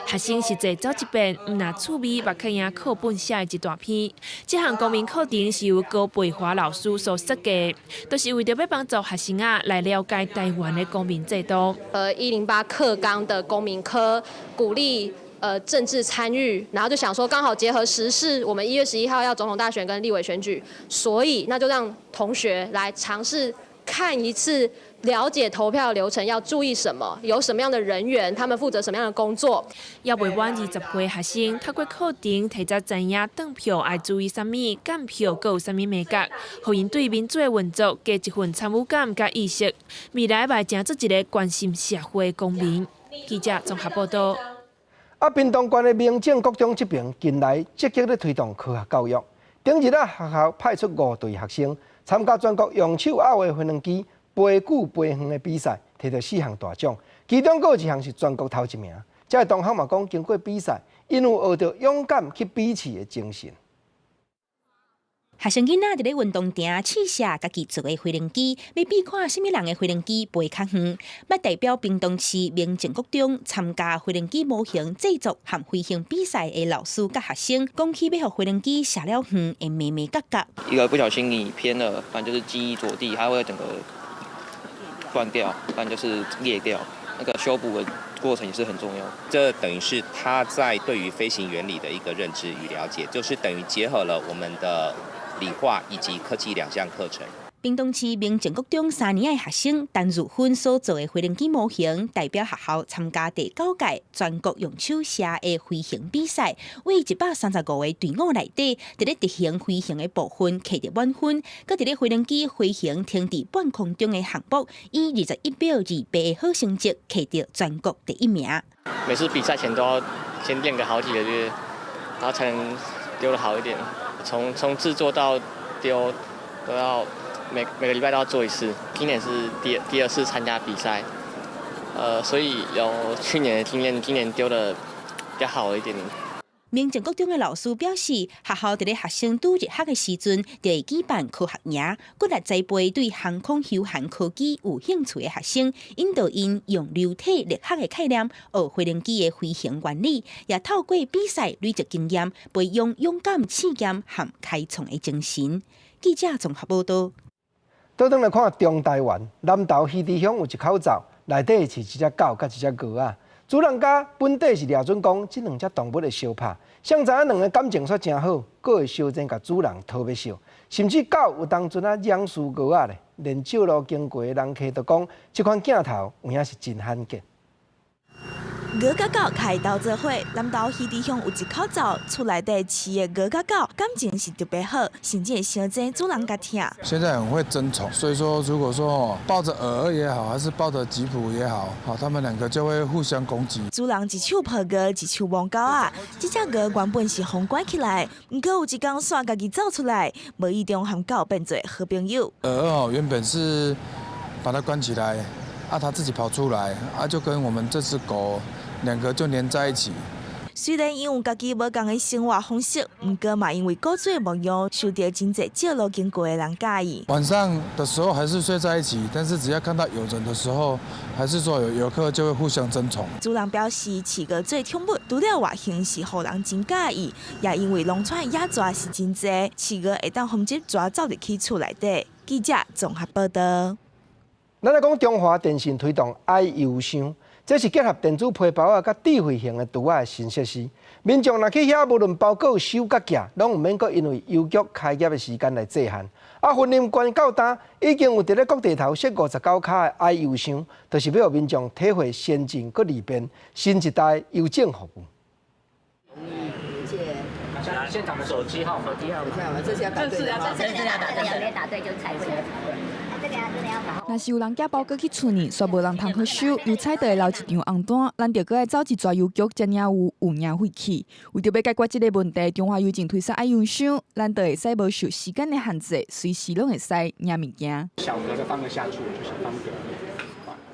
學生實際走一遍，毋但趣味，嘛較贏課本寫的一大篇。這項公民課程是由高培華老師所設計，都是為著欲幫助學生仔來了解台灣的公民制度。108課綱的公民科鼓勵政治參與，然後就想說剛好結合時事，我們1月11號要總統大選跟立委選舉，所以那就讓同學來嘗試看一次。了解投票流程要注意什麼，有什麼樣的人員，他們負責什麼樣的工作。猶未滿20歲學生，透過課程提早知影轉票愛注意啥物，監票閣有啥物眉角，予𪜶對民主的運作加一份參與感佮意識，未來嘛會成做一个關心社會的公民。記者綜合報道。啊，屏東縣的民政國中這爿近來積極咧推動科學教育，頂日啊學校派出五隊學生參加全國用手拗的飛輪機飛久飛遠的比賽，摕著四項大獎，其中閣有一項是全國頭一名。這个同學嘛講，經過比賽，𪜶有學著勇敢去比試的精神。學生囡仔佇咧運動場試射家己做的飛行機，欲比看啥物人的飛行機飛較遠。欲代表屏東市明正國中參加飛行機模型製作和飛行比賽的老師佮學生，講起欲予飛行機射了遠的眉眉角角。一個不小心你偏了，反正就是機翼著地，它會整個斷掉，反正就是裂掉。那個修補的過程也是很重要。這等於是他在對於飛行原理的一個認知與了解，就是等於結合了我們的理化以及科技兩項課程。屏東市明正國中三年的學生陳如芬所做的飛行機模型，代表學校參加第九屆全國用手射的飛行比賽，為135個隊伍內底，佇咧執行飛行的部分獲得滿分，閣佇咧飛行機飛行停佇半空中的項目，以21秒28的好成績獲得全國第一名。每次比賽前都要先練個好幾個月，然後才能丟得好一點。從製作到丟都要每個禮拜都要做一次。今年是第二次參加比賽，所以有去年的經驗，今年丟得比較好一點。明正國中的老師表示，學校佇咧學生拄入學的時陣，就會舉辦科學營，鼓勵栽培對航空休閒科技有興趣的學生，引導𪜶用流體力學的概念學飛行機的飛行原理，也透過比賽累積經驗，培養勇敢試驗和開創的精神。記者綜合報道。倒轉來看中台灣南投魚池鄉有一口灶，內底飼一隻狗佮一隻鵝仔。主人家本底是掠準講，這兩隻動物會相拍，誰知影兩个感情煞誠好，閣會相爭共主人討欲相，甚至狗有當陣仔咬死鵝仔咧，連石路經過的人客都講，這款鏡頭有影是真罕見。鵝佮狗開鬥做伙，南投魚池鄉有一口灶，厝內底飼的鵝佮狗感情是特別好，甚至會相爭主人共疼。現在很會爭寵，所以說如果說抱著鵝也好，還是抱著吉普也好，好，他們兩個就會互相攻擊。主人一手抱鵝，一手摸狗仔，這隻鵝原本是予關起來，毋過有一工煞家己走出來，無意中和狗變做好朋友。鵝哦，原本是把它關起來，啊，它自己跑出來，啊，就跟我們這隻狗兩個就黏在一起。雖然𪜶有家己無仝的生活方式，毋過嘛因為古厝的模樣，受著真濟石路經過的人佮意。晚上的時候還是睡在一起，但是只要看到有人的時候，還是說有遊客就會互相爭寵。主人表示，飼鵝做寵物，除了外形是予人真佮意，也因為農村野蛇是真濟，飼鵝會當防止蛇走入去厝內底。記者綜合報道。咱來講中華電信推動愛郵箱。這是結合電子皮包仔佮智慧型的櫥仔的新設施。民眾若去遐，無論包裹收佮寄，攏毋免閣因為郵局開業的時間來制限。啊，雲林縣到今已經有佇咧各地頭設59跤的愛郵箱，就是欲予民眾體會先進閣利便新一代郵政服務。現場的手機號，手機號，這是要答對，這是要答對，沒答對就猜對。若是有人寄包裹去厝呢，煞無人通好收，郵差就會留一張紅單，咱就閣愛走一逝郵局，才領有有影廢去。為著欲解決這个問題，中華郵政推出愛郵箱，咱就會使無受時間的限制，隨時攏會使領物件。小格的放得下去，就小方格。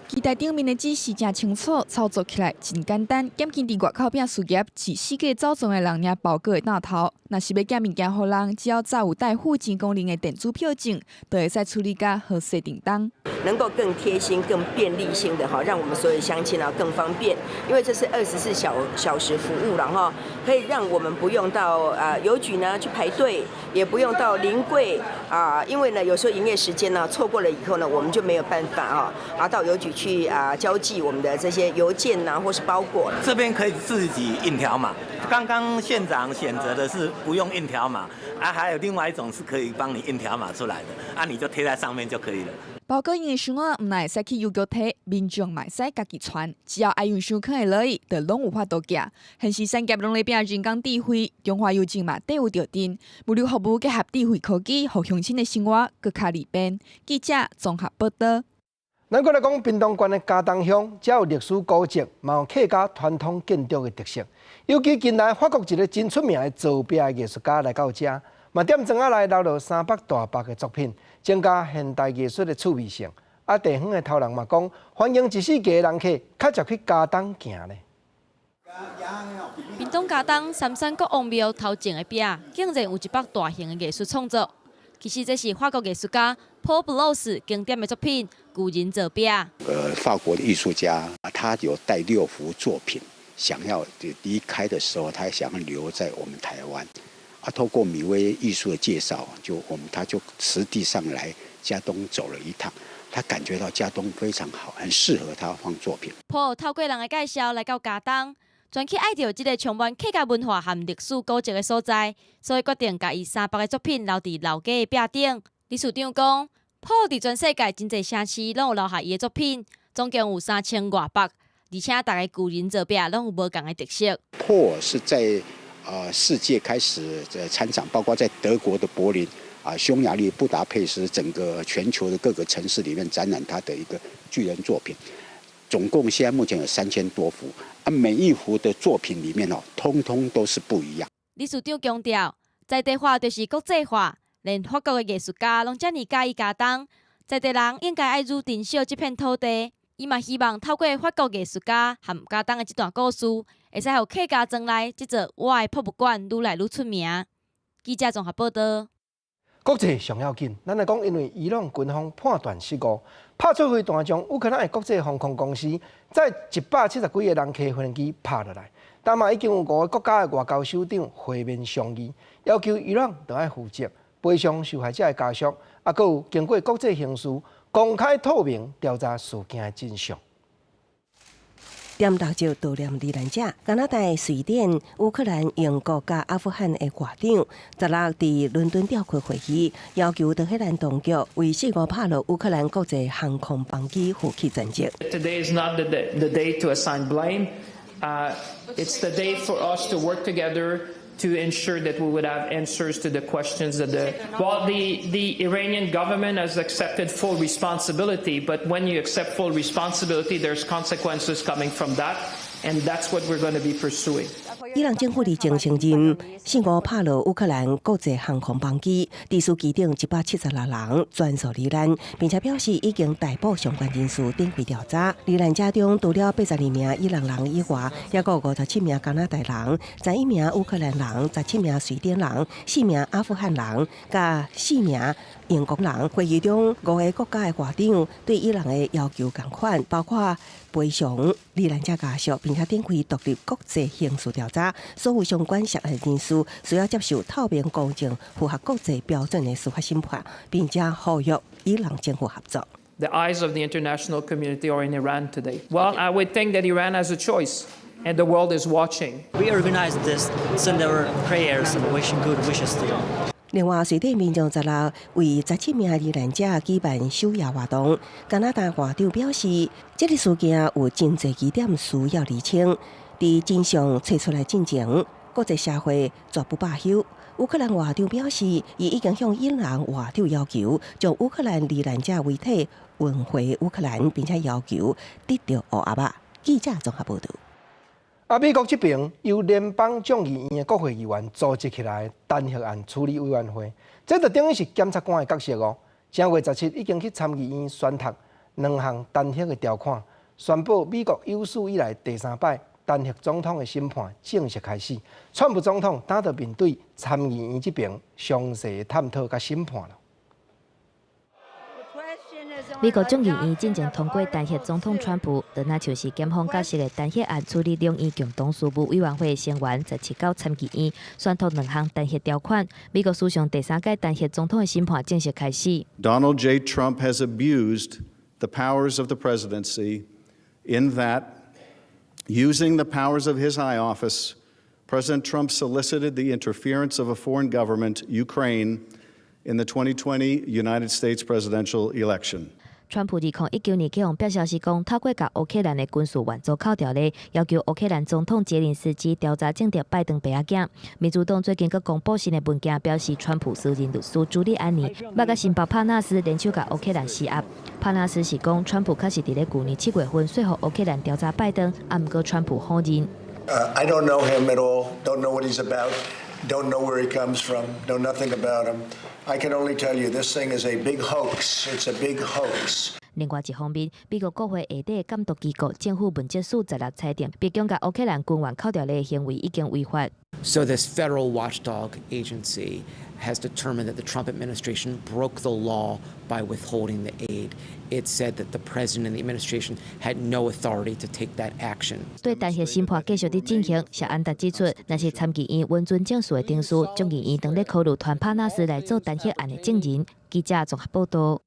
機台頂面的指示誠清楚，操作起來真簡單，減輕佇外口拼事業、飼四界走傱的人領包裹的擔頭。若是欲寄物件予人，只要早有帶付錢功能的電子票證，就會使處理甲好勢叮當。能夠更貼心、更便利性的哈，讓我們所有鄉親啊更方便，因為這是24小時服務了哈，可以讓我們不用到啊郵局呢去排隊，也不用到臨櫃啊，因為呢有時候營業時間呢錯過了以後呢，我們就沒有辦法啊到郵局去啊交寄我們的這些郵件吶或是包裹。這邊可以自己印條碼，剛剛縣長選擇的是不用印條碼，啊，還有另外一種是可以幫你印條碼出來的，啊，你就貼在上面就可以了。包裹用的箱仔，毋但會使去郵局提，民眾嘛會使家己傳，只要愛郵箱囥會落去，就攏有法度寄。現時產業攏咧拼人工智慧，中華郵政嘛底有著陣，物流服務結合智慧科技，予鄉親的生活閣較利便。記者綜合報道。咱閣來講屏東縣的佳冬鄉，遮有歷史古蹟，嘛有客家傳統建築的特色。尤其近來法國一个真出名的造壁藝術家來到遮，嘛踮莊仔內留落300大幅的作品，增加現代藝術的趣味性。啊，地方的頭人嘛講，歡迎一四季的人客較捷去佳冬行咧。東佳冬三山國王廟頭前的壁，竟然有一幅大型的藝術創作。其實這是法國藝術家波布魯斯經典的作品《巨人造壁》。法國的藝術家，他有帶六幅作品，想要離開的時候，他想要留在我們台灣。啊，透過米威藝術的介紹，就我們他就實地上來佳冬走了一趟，他感覺到佳冬非常好，很適合他放作品。波透過人的介紹來到佳冬，專去愛著這个充滿客家文化和歷史古蹟的所在，所以決定共伊300个作品留佇老街的壁頂。理事長講，波佇全世界真濟城市攏有留下伊的作品，總共有三千外幅，而且逐个巨人造壁攏有無仝的特色。波是在世界開始的參展，包括在德國的柏林啊、匈牙利布達佩斯，整個全球的各個城市裡面展覽他的一個巨人作品。總共現在目前有3000多幅，啊，每一幅的作品裡面哦，通通都是不一樣。理事長強調，在地化就是國際化，連法國的藝術家攏遮爾佮意佳冬，在地人應該愛愈珍惜這片土地。伊嘛希望透過法國藝術家和佳冬的這段故事，會使予客家莊內這座我的博物館愈來愈出名。記者綜合報道。國際上要緊，咱來講，因為伊朗軍方判斷失誤，拍出飛彈將烏克蘭的國際航空公司載170幾个人客飛機拍落來。但嘛已經有五个國家的外交首長會面商議，要求伊朗著愛負責賠償受害者的家屬，啊，閣有經過國際刑事公開透明調查事件的真相。點蠟燭悼念罹難者，加拿大、瑞典、烏克蘭、英國佮阿富汗的外長，十六佇倫敦召開會議，要求德黑蘭當局為四五拍落烏克蘭國際航空班機負起全責。 Today is not the day to assign blame. It's the day for us to work together to ensure that we would have answers to the questions that the well the Iranian government has accepted full responsibility, but when you accept full responsibility, there's consequences coming from that, and that's what we're going to be pursuing. 伊朗政府日前承認，四五拍落烏克蘭國際航空班機，致使機頂176人全數罹難，並且表示已經逮捕相關人士展開調查。罹難者中，除了82名伊朗人以外，抑閣有57名加拿大人、11名烏克蘭人、17名瑞典人、4名阿富汗人，佮4名英國人。會議中，五个國家的外長對伊朗的要求仝款，包括賠償罹難者家屬，並且展開獨立國際刑事調查，所有相關涉案人士需要接受透明、公正、符合國際標準的司法審判，並且呼籲伊朗政府合作。 The eyes of the international community are in Iran today. Well, I would think that Iran has a choice, and the world is watching. We organized this, send our prayers and wishing good wishes to them. 另外，瑞典民眾十六為17名罹難者舉辦守夜活動。加拿大外長表示，這个事件有真濟疑點需要釐清，佇真相揣出來進前，國際社會絕不罷休。烏克蘭外長表示，伊已經向伊朗外長要求，將烏克蘭罹難者遺體運回烏克蘭，並且要求得著烏鴨仔。記者綜合報導。啊，美國這邊由聯邦眾議院的國會議員組織起來彈劾案處理委員會，這就等於是檢察官的角色哦。正月十七已經去參議院宣讀兩項彈劾的條款，宣布美國有史以來第三擺彈劾總統的審判正式開始。川普總統當著面對參議院這邊詳細的探討佮審判了。美國眾議院進前通過彈劾總統川普，就若像是檢方角色的彈劾案處理兩院共同事務委員會的成員，十七到參議院宣讀兩項彈劾條款。美國史上第三屆彈劾總統的審判正式開始。 Donald J. Trump has abused the powers of the presidency in that, using the powers of his high office, President Trump solicited the interference of a foreign government, Ukraine, in the 2020 United States presidential election. 川普2019年去予爆消息講，透過共烏克蘭的軍事援助扣掉咧，要求烏克蘭總統澤連斯基調查政敵拜登爸仔囝。民主黨最近閣公布新的文件，表示川普私人律師朱利安尼捌佮新包帕納斯聯手共烏克蘭施壓。帕納斯是講，川普確實佇咧舊年7月份說服烏克蘭調查拜登，啊毋過川普否認。 I don't know him at all. Don't know what he's about. Don't know where he comes from. Know nothing about him. I can only tell you this thing is a big hoax. It's a big hoax. 另外一方面，美國國會下底監督機構政府問責署16裁定，白宮共烏克蘭軍援扣條例的行為已經違法。 So this federal watchdog agency has determined that the Trump administration broke the law by withholding the aid. It said that the president and the administration had no authority to take that action. 對彈劾審判繼續佇進行，謝安達指出，若是參議院允准正式的程序，眾議院當咧考慮傳帕納斯來做彈劾案的證人。記者綜合報道。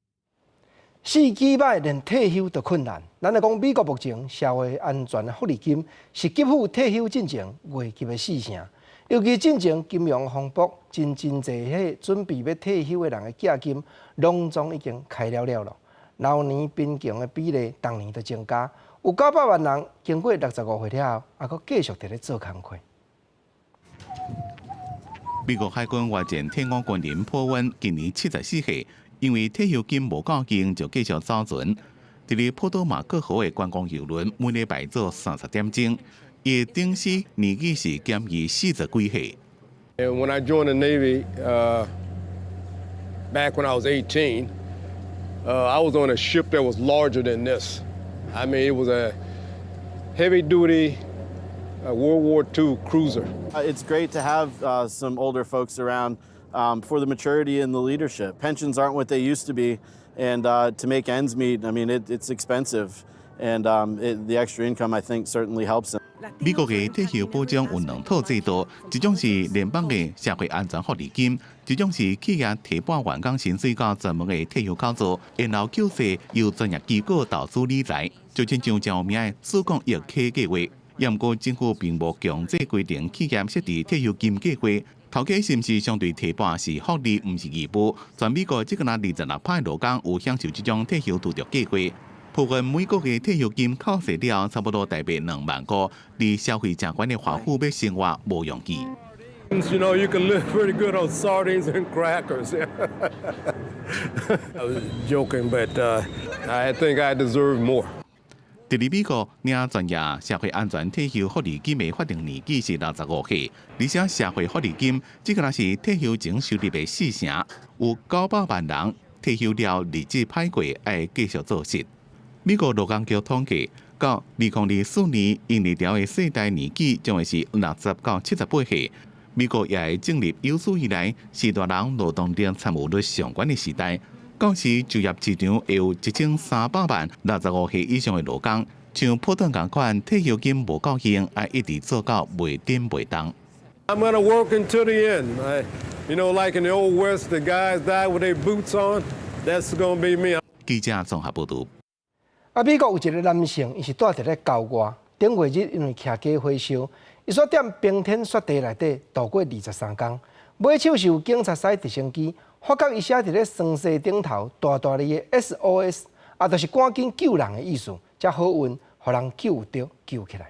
四幾擺連退休都困難。咱來講，美國目前社會安全福利金是給付退休進前月給的四成。尤其進前金融風暴，真真濟彼準備欲退休的人的寄金，攏總已經開了了囉。老年貧窮的比例，逐年都增加，有900萬人經過65歲了後，猶閣繼續佇咧做工課。美國海軍越戰退伍軍人破溫，今年74歲，因為退休金無夠用，就繼續走船。佇咧波多馬克河的觀光郵輪，每禮拜做30點鐘。伊的頂司年紀是減伊40幾歲。 And when I joined the Navy, back when I was 18, I was on a ship that was larger than this. I mean, it was a heavy-duty World War II cruiser. It's great to have some older folks around for the maturity and the leadership. Pensions aren't what they used to be, and to make ends meet, I mean, it's expensive, and the extra income, I think, certainly helps them. 美國的退休保障有兩套制度，一種是聯邦的社會安全福利金，一種是企業提撥員工薪水到專門的退休口座，然後繳稅由專業機構投資理財，就親像誠有名的四摃一K計劃。毋過政府並無強制規定企業設置退休金計劃，頭家是毋是相對提撥是福利，毋是義務。全美國這個若26%勞工有享受這種退休儲蓄計劃。部分美國的退休金扣稅了後，差不多台幣2萬塊，佇消費誠懸的華府欲生活無容易。 You know, you can live pretty good on sardines and crackers. I was joking, but I think I deserve more. 佇咧美國，領專業社會安全退休福利金的法定年紀是65歲，而且社會福利金這個若是退休前收入的四成，有900萬人退休了日子歹過，愛繼續做穡。美國勞工局統計，到2024年，嬰兒潮的世代年紀將會是60到78歲。美國也會進入有史以來序大人勞動力參與率上懸的時代。到時就業市場會有1300萬65歲以上的勞工，像普通仝款退休金無夠用，愛一直做到袂振袂動。 I'm gonna work until the end. Like in the old west, the guys die with their boots on. That's gonna be me. 記者綜合報導。啊，美國有一個男性，伊是蹛佇咧郊外，頂月日因為騎機火燒，伊煞踮冰天雪地內底度過23工。尾手是有警察駛直升機，發覺伊寫佇咧霜雪頂頭大大字的 SOS，啊，就是趕緊救人的意思，才好運，予人救著救起來。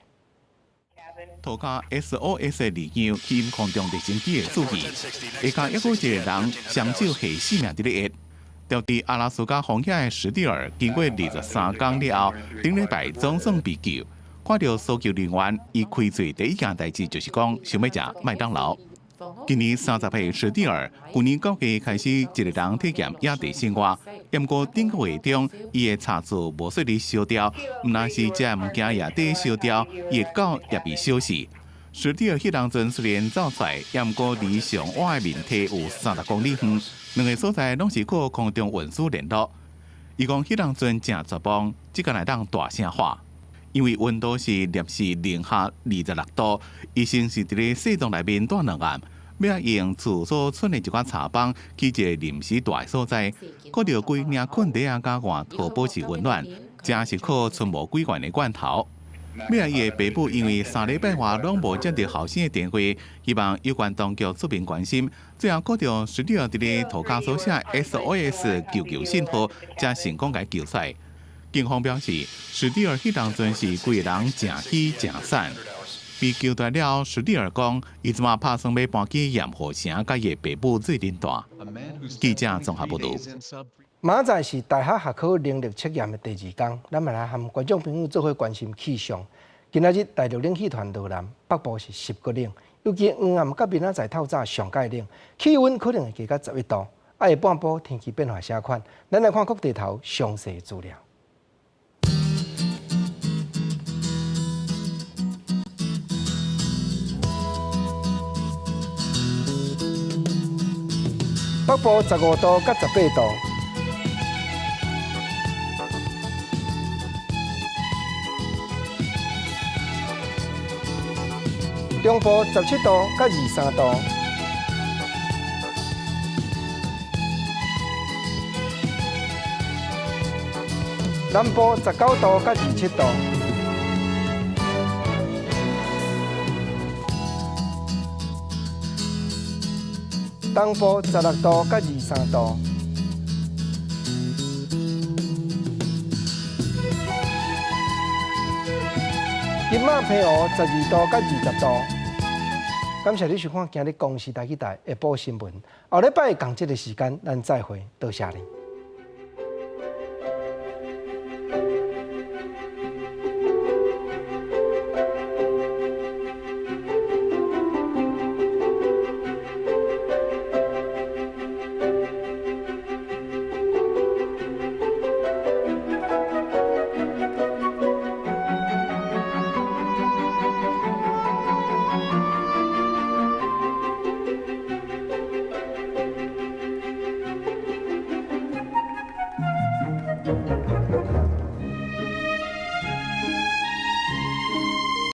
塗跤 SOS 的字樣吸引空中直升機的注意，下跤猶閣一個人雙手繫性命佇咧壓。佇佇阿拉斯加荒野的史蒂爾，經過23工了後，頂禮拜總算被救。看著搜救人員，伊開喙第一件代誌就是講想欲食麥當勞。今年30歲史蒂爾，舊年9月開始一個人體驗野地生活。毋過頂個月中，伊的柴厝無順利燒掉，毋但是這物件野地燒掉，伊的狗也被燒死。史蒂爾彼當陣雖然走出來，毋過離上倚的面體有30公里遠，兩个所在攏是靠空中運輸聯絡。伊講彼當陣誠絕望，這個會當大聲喊，因為溫度是攝氏零下26度，伊先是佇咧雪洞內面蹛兩暗，欲用廁所賰的一寡柴枋起一个臨時蹛的所在，看著規領困袋仔佮外套保持溫暖，誠是靠賰無幾罐的罐頭。尾仔伊的爸母因為3禮拜外攏無接著後生的電話，希望有關當局出面關心。最後看著史蒂爾佇咧塗跤所寫 SOS 求救信號，才成功共伊救出來。警方表示，史蒂爾彼當陣是規个人誠虛誠散。被救出來了後，史蒂爾講，伊這馬拍算欲搬去鹽湖城，佮伊的爸母做陣蹛。記者綜合報導。明仔載是大學學考能力測驗的第二工，咱嘛來和觀眾朋友做伙關心氣象。今仔日大陸冷氣團落南，北部是10閣冷，尤其黃暗佮明仔載透早上蓋冷，氣溫可能會低到11度。啊，下半晡天氣變化啥款？咱來看各地頭詳細資料。北部15度佮18度。中部17度佮23度。南部19度佮27度。東部16度佮23度。金馬澎湖12度佮20度。感謝你收看今日公視台語台下晡新聞。後禮拜仝這个時間，咱再會，多謝你。